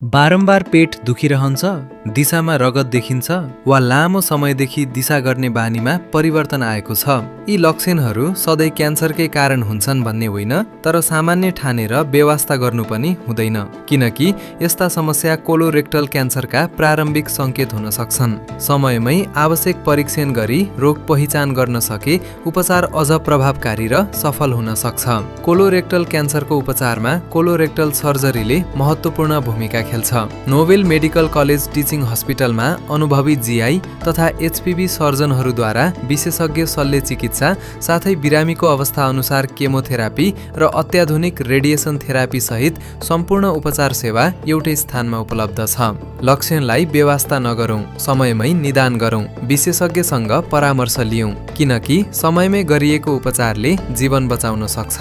बारम्बार पेट दुखिरहन्छ, दिशामा रगत देखिन्छ वा लामो समयदेखि दिशा गर्ने बानीमा परिवर्तन आएको छ। यी लक्षणहरू सधैँ क्यान्सरकै कारण हुन्छन् भन्ने होइन, तर सामान्य ठानेर बेवास्ता गर्नु पनि हुँदैन, किनकि यस्ता समस्या कोलोरेक्टल क्यान्सरका प्रारम्भिक सङ्केत हुन सक्छन्। समयमै आवश्यक परीक्षण गरी रोग पहिचान गर्न सके उपचार अझ प्रभावकारी र सफल हुन सक्छ। कोलोरेक्टल क्यान्सरको उपचारमा कोलोरेक्टल सर्जरीले महत्त्वपूर्ण भूमिका खेल्छ। नोभेल मेडिकल कलेज टिचिङ हस्पिटलमा अनुभवी जीआई तथा एचपीभी सर्जनहरूद्वारा विशेषज्ञ शल्य चिकित्सा साथै बिरामीको अवस्था अनुसार केमोथेरापी र अत्याधुनिक रेडिएसन थेरापी सहित सम्पूर्ण उपचार सेवा एउटै स्थानमा उपलब्ध छ। लक्षणलाई बेवास्ता नगरौं, समयमै निदान गरौं, विशेषज्ञसँग परामर्श लियौं, किनकि समयमै गरिएको उपचारले जीवन बचाउन सक्छ।